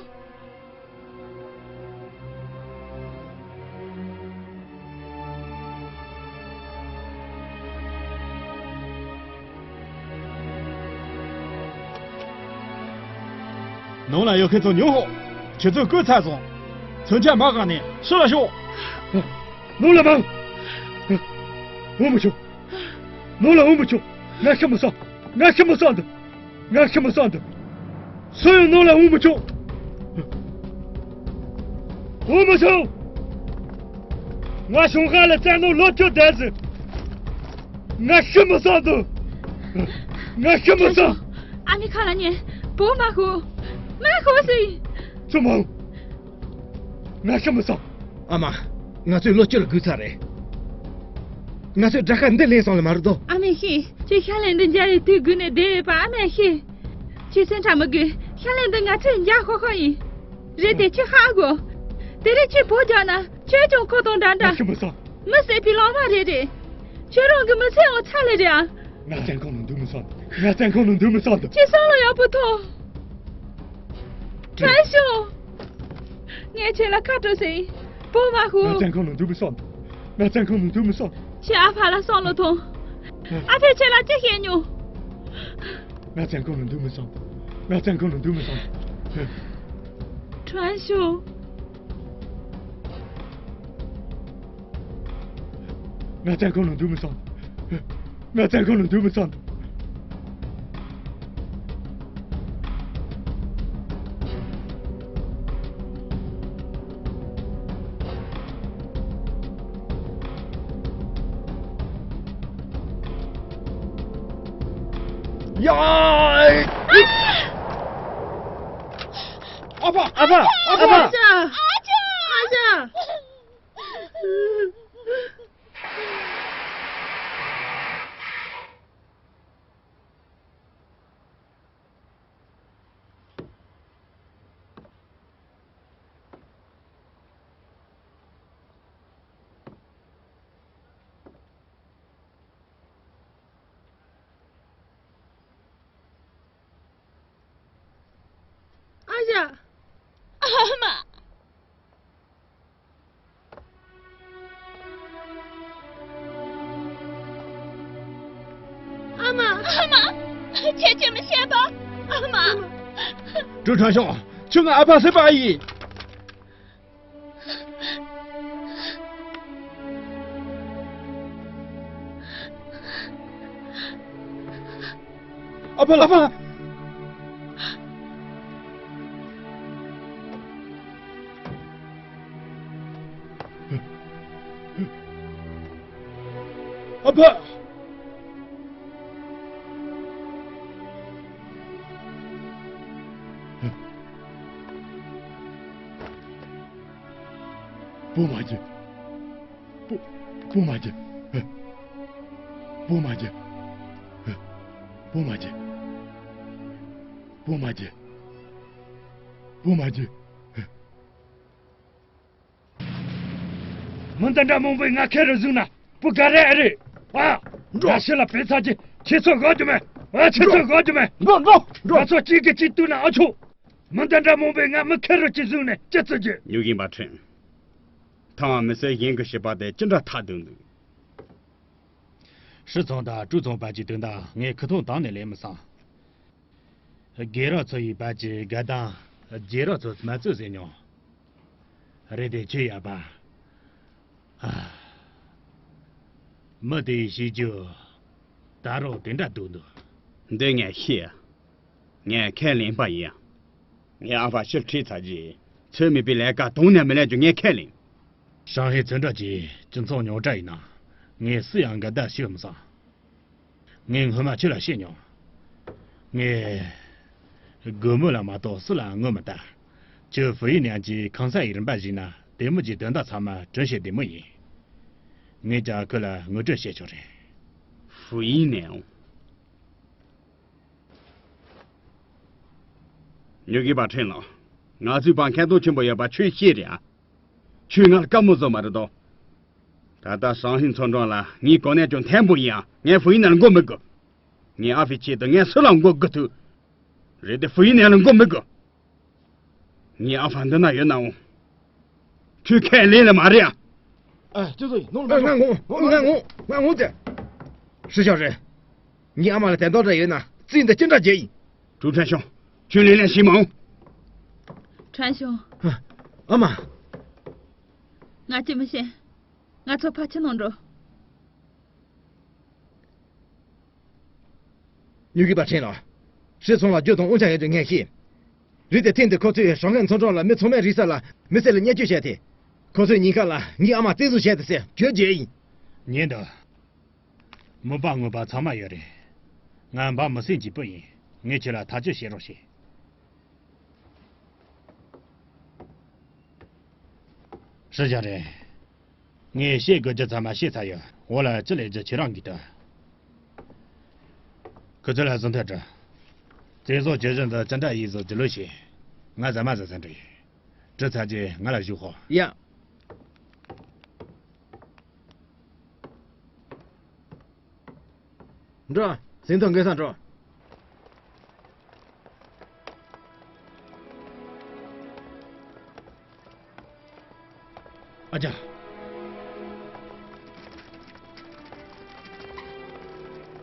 ནང་ལ་ཡོད་མཁན་ཚོ་ཉོན་ཧོ། ཁྱེད་ཚོས་བསྐོལ་ཚར་སོང་། མཚོན་ཆ་མར་བཀག་ནས་ཕྱི་ལ་ཤོག་ནང་ལ་མ། འོང་མི་ཆོག་ནང་ལ་འོང་མི་ཆོག་ང་ཤི་མི་སོང་། ང་ཤི་མི་སོང་འདུག་ང་ཤི་མི་སོང་འདུག་སུ་ཡང་ནང་ལ་འོང་མི་ཆོག་འོང་མི་ཆོག་ང་ཞུང་ཁ་ལ་བཙན་གནོན་ལོ་བཅུ་བསྡད་ཟིན། ང་ཤི་མི་སོང་འདུག་ང་ཤི་མི་སོང་། ཨ་མའི་ཁ་ལ་ཉན། བོ་མ་ཤོར། མ་ཤོར་ཟིན། ཚུར་མ་འོང་། ང་ཤི་མི་སོང་། ཨ་མ། ང་ཚོས་ལོ་བཅུ་ལ་སྒུག་ཚར་རེད། ང་ཚོས་དགྲ་ཤ་འདི་ལེན་སོང་ལ་མ་རེད་དོ། ཨ་མས་ཤེས། ཁྱོད་ཤ་ལན་འདི་འཇལ་བའི་དུས་དགོས་ནས་བསྡད་ཡོད་པ་ཨ་མས་ཤེས། ཁྱོད་སེམས་ཁྲལ་མི་དགོས། ཤ་ལན་འདི་ང་ཚོས་འཇལ་ཤོག་ཤོག་ཡིན། རེད་དེ་ཁྱོད་ཧ་གོ། དེ་རིང་ཁྱོད་བོ་རྒྱག་ན་ཁྱོད་ཀྱང་ཁོ་དང་འདྲ་འདྲ། ང་ཤི་མི་སོང་། མི་བསད་པའི་ལག་མ་རེད་རེད། ཁྱོད་རང་གི་མི་ཚེའང་ཚར་ལེ་རེད་ཨ། ང་བཙོན་ཁང་ནང་འདུག་མི་སོང་། ང་བཙོན་ཁང་ནང་འདུག་མི་སོང་། ཁྱོད་བསམ་བློ་ཡག་པོ་ཐོངས། ཁྲན་ཤོ། ངས་ཁྱེད་ལ་ཁ་དྲོ་ཟེར། བོ་མ་ཤོར། ང་བཙོན་ཁང་ནང་འདུག་མི་སོང་། ང་བཙོན་ཁང་ནང་འདུག་མི་སོང་། ཁྱེད་ཨ་ཕ་ལ་བསམ་བློ་ཐོངས། ཨ་ཕས་ཁྱེད་ལ་ཅི་བཤད་མྱོང་། ང་བཙོན་ཁང་ནང་འདུག་མི་སོང་། ང་བཙོན་ཁང་ནང་འདུག་མི་སོང་། ཁྲན་ཤོ། ང་བཙོན་ཁང་ནང་འདུག་མི་སོང་། ང་བཙོན་ཁང་ནང་འདུག་མི་སོང་། ཡ། ཨ་ཕ། ཨ་ཕ། ཨ་ཕ། ཨ་ཅག་ཨ་ཅག་ཨ་ཞ། ཨ་མ། ཨ་མ། ཨ་མ། ཁྱེད་ཀྱིས་མི་ཤེས་པ། ཨ་མ། ཀྲུའུ་ཁྲང་ཤོང་། ཁྱོད་ངའི་ཨ་ཕ་བསད་པ་ཨེ་ཡིན། ཨ་ཕ་ལགས། ཨ་ཕ། ཨ་ཕ། བུ་མ་སྐྱེས། བུ། བུ་མ་སྐྱེས། བུ་མ་སྐྱེས། བུ་མ་སྐྱེས། བུ་མ་སྐྱེས། བུ་མ་སྐྱེས། མི་འདི་འདྲ་མང་པོས་ང་ཁེར་རུ་བཟུང་ན་བུ་ག་རེ་ཨེ་རེད། ཨ། འགྲོ། ང་ཕྱི་ལ་བུད་ཚར་རྗེས་ཁྱེད་ཚོ་དགའ་རྒྱུ་མེད། ཨ། ཁྱེད་ཚོ་དགའ་རྒྱུ་མེད། འགྲོ། འགྲོ། འགྲོ། ང་ཚོ་གཅིག་གིས་གཅིག་བཏུལ་ན་ཨ་ཆོག་མི་འདི་འདྲ་མང་པོས་ང་མི་ཁེར་རུ་གཅིག་བཟུང་ནས་ཅི་བྱེད་རྒྱུ། ཉོ་མཁན་པ་ཁྲིན། ཐང་མི་སེར་གཞན་གྱི་བྱིས་པ་དེ་ཅི་འདྲ་ཐག་རྡུང་འདུག་ཧྲི་ཚང་དང་ཀྲུའུ་ཚང་བར་གྱི་དོན་དག་ངས་ཁ་ཐུག་དང་ནས་ལེན་མི་སོང་། རྒན་རབས་ཚོ་ཡི་བར་གྱི་དགའ་སྡང་རྒན་རབས་ཚོས་མ་རྩོད་ཟེར་མྱོང་། རེད་དེ་ཁྱོད་ཡག་པ། ཨ། མི་དེའི་གཤིས་རྒྱུད་ད་རུང་དེ་འདྲ་སྡུག་འདུག་འདི་ངས་ཤེས། ངས་ཁས་ལེན་པ་ཡིན། ངའི་ཨ་ཕ་ཕྱིར་ཁྲིད་ཚར་རྗེས་ཚོད་མེད་པའི་ལས་ཀ་དང་ནས་མི་ལས་རྒྱུ་ངས་ཁས་ལེན། ཧྲང་ཧའེ་ཚོན་ཁྲ་གྱིས་སྤྱི་ཚོགས་རྙོག་དྲ་ཡིན་ན་ངས་སུ་ཡང་འགལ་ཟླ་བྱེད་མི་སོང་། ངས་སྔོན་མ་ཁྱོད་ལ་བཤད་མྱོང་། ངས་རྒོད་མོ་ལ་མ་གཏོགས་སུ་ལ་ངོ་མི་ལྟ། ཁྱོད་ཧྥུ་ཡིན་ནན་གྱི་ཁང་གསར་ཡི་རིམ་པ་ཞིག་ན་དེ་མོ་གྱི་དོན་དག་ཚང་མ་དྲན་ཤེས་བདེ་མོ་ཡིན། ངས་ཀྱང་ཁོ་ལ་ངོ་སྤྲོད་བྱེད་ཆོག་རེད། ཧྥུ་ཡིན་ནན། ཉོ་མཁན་པ་ཁྲིན་ལགས། ང་ཚོའི་བར་འཁོན་སྟོབས་ཆེན་པོ་ཡོད་པ་ཁྱོད་ཤེས་རེད་ཨ། ཁྱོད་ང་ལ་དཀའ་མོ་བཟོ་མ་རེད་དོ། ད་ལྟ་ཧྲང་ཧའེ་ཚོང་ཁྲོམ་ལ་ངའི་གོ་གནས་ཀྱང་མཐོན་པོ་ཡིན་ཡང་ངས་ཧྥུ་ཡིན་ནན་ལ་མགོ་མི་སྒུར། ངའི་ཨ་ཕའི་ཆེད་དུ་ངས་སུ་ལ་མགོ་སྒུར་ཐུབ། རེད་དེ་ཧྥུ་ཡིན་ནན་ལ་མགོ་མི་སྒུར། ངའི་ཨ་ཕ་འདི་ན་ཡོད་ན་འོང་། ཁྱོད་ཁས་ལེན་ལེ་མ་རེད་ཨ། ཨ། ཁྱོད་ཚོ་ཡིན་ནོར་ལ་ང་ངོ་ང་ངོ་ང་ངོ་ཙེ། ཧྲི་ཤང་རེད། ངའི་ཨ་མ་ལ་དོན་དག་འདྲ་ཡོད་ན་རྩིས་འདི་ཅི་འདྲ་བརྗེ་ཡིན། ཀྲུའུ་ཁྲན་ཤོང་། ཁྱོད་ལེ་ལན་ཞིག་མ་འོང་། ཁྲན་ཤོང་། ཨ་མ། ང་ཅི་མི་ཤེས། ང་ཚོ་ཕ་ཆི་ནང་འགྲོ། ཉུལ་གི་པ་ཁྲིན་ལགས། ཧྲི་ཚང་ལ་རྒྱུ་དང་དབང་ཆ་ཡོད་དུ་ངས་ཤེས། རེད་དེ་ཐེངས་འདི་ཁོ་ཚོས་ཧྲང་ཧའེ་ཚོང་ཁྲོམ་ལ་མི་ཚང་མས་རིག་ས་ལ་མི་སེར་ལ་བརྙས་བཅོས་བྱས་ཏེ། ཁོ་ཚོས་ཉེན་ཁ་ལ་ངའི་ཨ་མ་བཙན་བཟུང་བྱས་ཏེ་ཟེར་བརྗོད་རྒྱུ་ཡིན། ཉན་དང་། མི་པ་ངོ་པ་ཚང་མ་ཡོད་རེད། ང་འབའ་མི་སེམས་ཀྱི་བུ་ཡིན། ངས་ཁྱེད་ལ་ཐག་གཅོད་བྱེད་རོགས་བྱེད། ཧྲི་ཞང་རེད། ངས་བཤད་དགོས་རྒྱུ་ཚང་མ་བཤད་ཚར་ཡོད། འོག་ལ་ཅི་ལས་རྒྱུ་ཁྱེད་རང་གིས་ལྟོས། ཁོ་ཚོ་ལ་ཟིན་ཐོ་སྤྲོད། བཙན་བཟུང་བྱེད་བཞིན་དུ་ཅི་འདྲ་ཡིན་ཟིག་ཅི་ལོས་བྱེད། ང་ཟ་མ་ཟ་ཟིན་འགྲོ་ཡིན། འདྲི་ཚར་རྗེས་ང་ལ་བཞུགས་ཤོག་ཡ། འགྲོ། ཟིན་ཐོ་འགོད་སར་འགྲོ། ཨ་ཅག་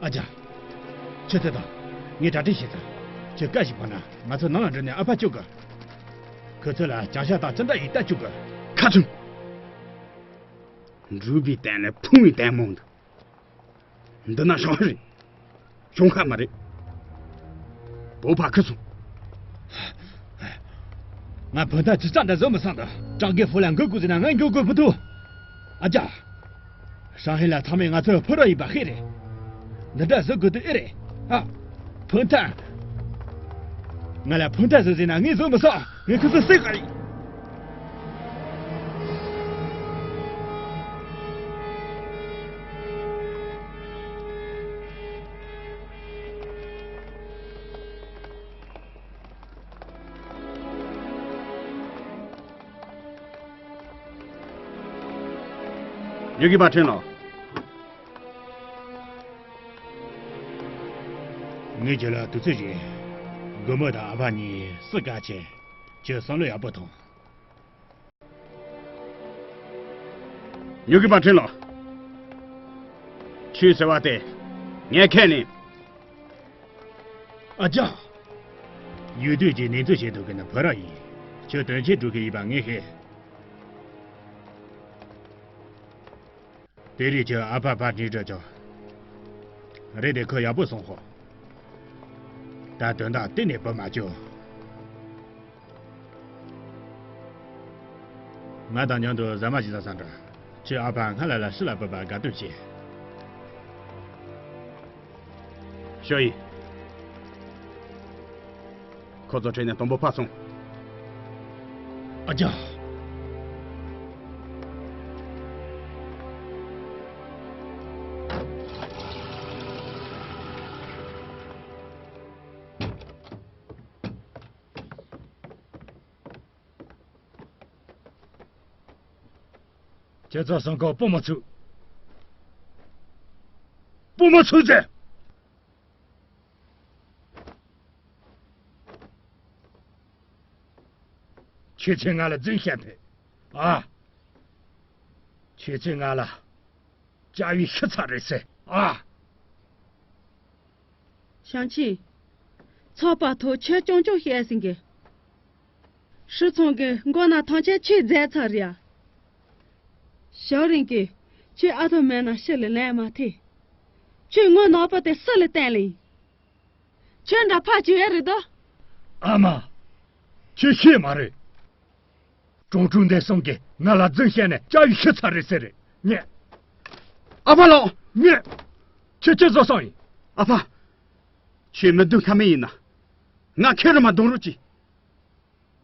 ཨ་ཅག་ཁྱོད་ལྟོས་དང་། ངས་གྲ་སྒྲིག་བྱས་ཚར། ཁྱོད་སྐད་ཞིག་ཕོག་ན་ང་ཚོ་ནང་ལ་འགྲོ་ནས་ཨ་ཕ་སྐྱོབ་དགོས། ཁོ་ཚོ་ལ་བྱང་ཤ་དང་ཅི་འདྲ་ཡིན་ལྟ་བཅུག་དགོས། ཁ་ཚུམ། འབྲུག་པའི་སྟེང་ནས་ཕུང་བའི་ལྟད་མོ་འདི། འདི་ན་ཞང་རེད། ཞང་ཁ་མ་རེད། བོད་པ་ཁུ་སོང་། ང་བོད་ཐང་ཇི་ཙམ་འདྲ་བཟོ་མི་སང་དང་། ཀྲང་གེ་ཧྥུ་ལ་འགོ་དགོས་ཟེར་ན་ང་འགོ་དགོས་བུ་ཐུ། ཨ་ཅག་ཧྲང་ཧའེ་ལ་ཚང་མས་ང་ཚོ་ཕོ་རོག་ཡིན་པ་ཤེས་རེད། འདི་འདྲ་བཟོ་དགོས་དུ་ཨེ་རེད། ཨ། བོད་ཐང་། ང་ལ་ཕུང་ཐག་བཟོ་ཟིན་ན་ངས་བཟོ་མི་ཟ། ངས་ཁུ་ཚུར་བསད་ག་ཡིན། ཉོ་གི་པ་ཁྲིན་ལོ། ངས་ཁྱོད་ལ་དུས་ཚོད་བྱིན། རྒོད་མོ་དང་ཨ་ཕ་གཉིས་སུ་དགའ་ཆེ། ཁྱོད་བསམ་བློ་ཡག་པོ་ཐོངས། ཉོ་གི་པ་ཁྲིན་ལོ། ཆོས་ཟེར་བ་དེ་ངས་ཁས་ལེན། ཨ་ཅག་ཡུལ་དུས་ཀྱི་གནས་ཚུལ་བཤད་ཐུབ་མཁན་ནི་བུ་ར་ཡིན། ཁྱོད་དོན་ཆེན་སྒྲུབ་མཁན་ཡིན་པ་ངས་ཤེས། དེ་རིང་ཁྱོད་ཨ་ཕ་ཕར་འདྲི་འགྲོ་ཆོག་རེད་དེ་ཁོ་ཡག་པོ་སོང་ཧོ། ད་དོན་དག་གཏན་ནས་བུད་མ་བཅུག་ང་དང་མཉམ་དུ་ཟ་མ་ཞིག་ཟ་ས་འགྲོ། ཁྱོད་ཨ་ཕ་སྔ་ལ་ལ་ཤི་ལ་བུད་པ་དགའ་སྟོན་བྱེད། ཞོ་ཡི། ཁོ་ཚོ་ཁྲིད་ནས་དུམ་བུ་ཕར་སོང་། ཨ་ཅག་ཁྱེད་ཚོ་སང་ཁོ་སྤོ་མ་ཚུགས། སྤོ་མ་ཚུགས་ཟེར། ཁྱེད་ཚོས་ང་ལ་རྫུན་བཤད་ཕེ། ཨ། ཁྱེད་ཚོས་ང་ལ་ལྕགས་ཡོས་ཤི་ཚར་རེད་ཟེར། ཨ། ཞང་ཆིན། ཚགས་པར་ཐོག་ཁྱོད་རྐྱང་རྐྱང་བཤད་ཟིན་གི། ཧྲི་ཚང་གི་མགོ་ན་ཐང་ཆེན་ཁྱོད་མཛད་ཚར་རེད་ཡ། ཞའོ་རིན་གྱིས་ཁྱོད་ཨ་ཐོ་མེད་ན་ཤི་ལ་ལན་མ་ཐེ། ཁྱོད་ངོ་ནག་པོ་དེ་སུ་ལ་བསྟན་ལེ་ཡིན། ཁྱོད་འདྲ་ཕ་ཅི་ཡོད་རེད་དོ། ཨ་མ། ཁྱོད་ཤེས་མ་རེད། ཀྲུང་ཀྲུང་འདས་སོང་གིས་ང་ལ་རྫུན་བཤད་ནས་ལྕགས་ཡོས་ཤི་ཚར་རེད་ཟེར་རེད། ངས། ཨ་ཕ་ལགས། ངས། ཁྱོད་ཅི་བཟོ་སོང་ཡིན། ཨ་ཕ། ཁྱོད་མི་སྡུག་ཁ་མེད་ཡིན་ན། ང་ཁེར་རོ་མ་གཏོང་རོགས་གྱིས།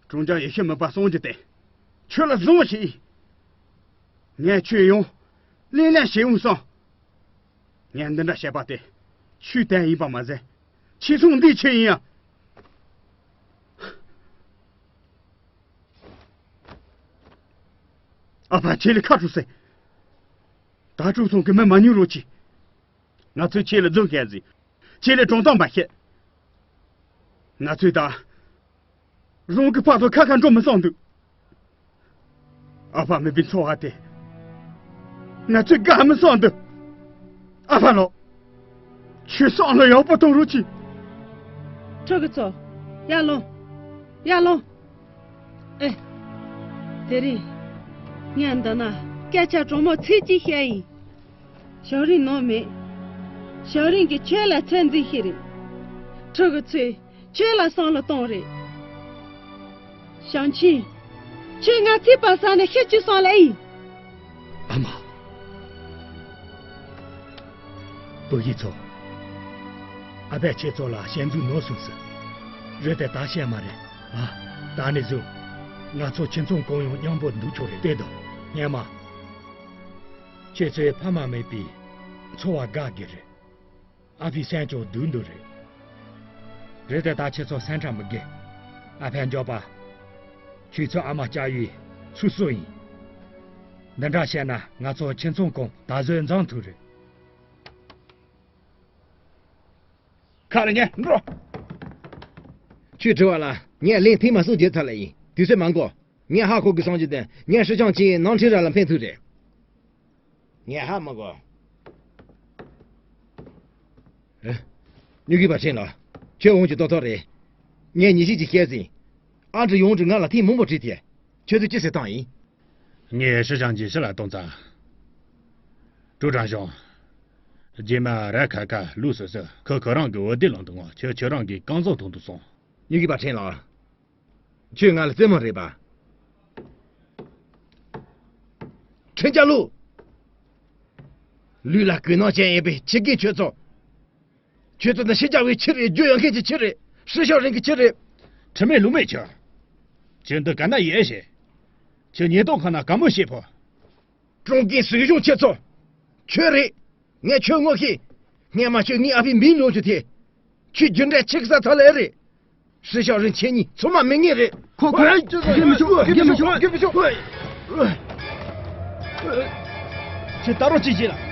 ཀྲུང་ཅང་ཡེ་ཤེས་མི་པ་སོང་རྒྱུ་དེ། ཁྱོད་ལ་བཟང་བོ་ཞིག་ཡིན། ངས་ཁྱོད་ཡོང་། ལེན་ལེན་བྱེད་འོང་སོང་། ངས་འདི་འདྲ་བཤད་པ་དེ། ཆོས་དོན་ཡིན་པ་མ་ཟད། ཁྱེད་ཚོང་འདིའི་ཆེད་ཡིན་ཡ། ཨ་ཕ་ཁྱེད་ལ་ཁ་ཁྲུ་སེ། ད་ཀྲུང་ཚང་གི་མི་མ་ཉུང་རོགས་གྱིས། ང་ཚོས་ཁྱེད་ལ་རྫུན་བཤད་ཟིན། ཁྱེད་ལ་གྲོང་སྟོང་པ་བཤད། ང་ཚོས་ད། རང་གི་ཕ་ཚོ་ཁ་ཁ་འགྲོ་མི་སོང་འདུག་ཨ་ཕ་མེད་པའི་འཚོ་བ་དེ། ང་ཚོས་དགའ་མི་སོང་འདུག་ཨ་ཕ་ལོ། ཁྱོད་སང་ལ་ཡག་པོ་གཏོང་རོགས་གྱིས། ཕྲུ་གུ་ཚོ། ཡར་ལོངས། ཡར་ལོངས། ཨེ། དེ་རིང་། ངས་འདི་ན་སྐད་ཆ་དྲང་མོ་ཚིག་གཅིག་བཤད་ཡིན། ཞའོ་རིན་ནོར་མེད། ཞའོ་རིན་གྱིས་ཁྱོད་ལ་ཚད་འཛིན་ཤེས་རེད། ཕྲུ་གུ་ཚོས་ཁྱོད་ལ་བསམ་བློ་གཏོང་རེད། ཞང་ཆིན། ཁྱོད་ང་ཚིག་པ་ཟ་ནས་ཤི་བཅུག་སོང་ལེ་ཡིན། ཨ་མ། བུ་ཡིན་ཚོ། ཨ་ཕས་ཁྱེད་ཚོ་ལ་ཞལ་འཛུལ་ནོར་སོང་ཟེར། རེད་དེ་ད་བཤད་མ་རེད། ཨ། ད་ནས་བཟུང་། ང་ཚོ་ཁྱིམ་ཚང་གང་ཡང་མཉམ་པོ་འདུག་ཆོག་རེད་དེ་དང་སྙན་མ། ཁྱེད་ཚོའི་ཕ་མ་མེད་པའི་འཚོ་བ་དགའ་གི་རེད། ཨ་ཕའི་སེམས་ཀྱང་སྡུག་འདུག་རེད། རེད་དེ་ད་ཁྱེད་ཚོ་སེམས་ཁྲལ་མི་དགོས། ཨ་ཕའི་མགྱོགས་པ། ཁྱེད་ཚོ་ཨ་མ་ལྕགས་ཡོས་ཚུར་གསོ་ཡིན། འདི་འདྲ་བཤད་ན་ང་ཚོ་ཁྱིམ་ཚང་གང་ད་གཟོད་འཛོམས་ཐུབ་རེད། ཁ་ལ་ཉན་འགྲོ། ཁྱོད་དྲི་བ་ལ་ངས་ལན་ཐེངས་མ་གསུམ་བརྗོད་ཚར་ལེ་ཡིན། དུས་ཚོད་མ་འགོར། ངས་ཧ་གོ་གི་སོང་རྒྱུ་དེ་ངས་ཧྲི་ཅང་ཅིའི་ནང་ཁྲིད་ར་ལ་ཕན་ཐོགས་རེད། ངས་ཧ་མ་གོ། ཨེ། སྨྱུ་གུ་པ་ཁྲིན་ལགས། ཁྱོད་འོང་རྒྱུ་ཏོག་ཏོག་རེད། ངས་ཉིན་ཞིག་ཅིག་བཤད་ཟིན། ཨ་འབྲུ་ཡོང་འབྲུ་ང་ལ་ཐེངས་མང་པོ་དྲིས་ཏེ། ཁྱོད་ཚོས་ཅི་ཟེར་བཏང་ཡིན། ངས་ཧྲི་ཅང་ཅི་ཕྱི་ལ་གཏོང་ཙང་། ཀྲུའུ་ཀྲང་ཞང་། རྗེས་མ་ར་ཁ་ཁ་ལུག་སོ་སོ་ཁོ་ཁོ་རང་གི་འོ་དེ་ལོང་དུ་ངོ་ཁྱོད་ཁྱོད་རང་གི་རྐང་བཟང་ཐོང་དུ་སོང་། སྨྱུ་གུ་པ་ཁྲིན་ལགས། ཁྱོད་ང་ལ་རྩེད་མོ་རེད་པ། ཁྲིན་ཅ་ལུ། ལུས་ལ་གོས་ནག་ཅན་ཡིན་པའི་ཁྱི་རྒན་ཁྱོད་ཚོ། ཁྱོད་ཚོ་ནི་ཤི་རྒྱག་པའི་ཁྱི་རེད། རྒྱུ་ཡོད་མཁན་གྱི་ཁྱི་རེད། ཧྲི་ཤོ་རིན་གྱི་ཁྱི་རེད། ཁྲིམས་མེད་ལུགས་མེད་ཁྱོད། ཁྱོད་འདི་ག་ན་ཡོད་ཞེས། ཁྱོད་ཉེན་རྟོག་ཁང་ན་ག་མོ་བཤད་ཕོ། ཀྲུང་གོའི་སྲིད་གཞུང་ཁྱེད་ཚོ། ཁྱོད་རེད། ངས་ཁྱོད་ངོ་ཤེས། སྔས་མ་ཁྱོད་ངའི་ཨ་ཕའི་མིང་ལོངས་རྒྱུ་དེ། ཁྱོད་རྒྱུ་འབྲས་ཆིག་ས་ཐ་ལེ་རེད། སྲི་ཞག་རིན་ཆེན་གཉིས་ཚོད་མ་མི་ངེས་རེད། ཁོ་ཁོ་ཨེ། རྒྱུ་མི་ཆོག་རྒྱུ་མི་ཆོག་རྒྱུ་མི་ཆོག་ཁྱོད་ད་རུང་ཅི་བྱེད་ལ།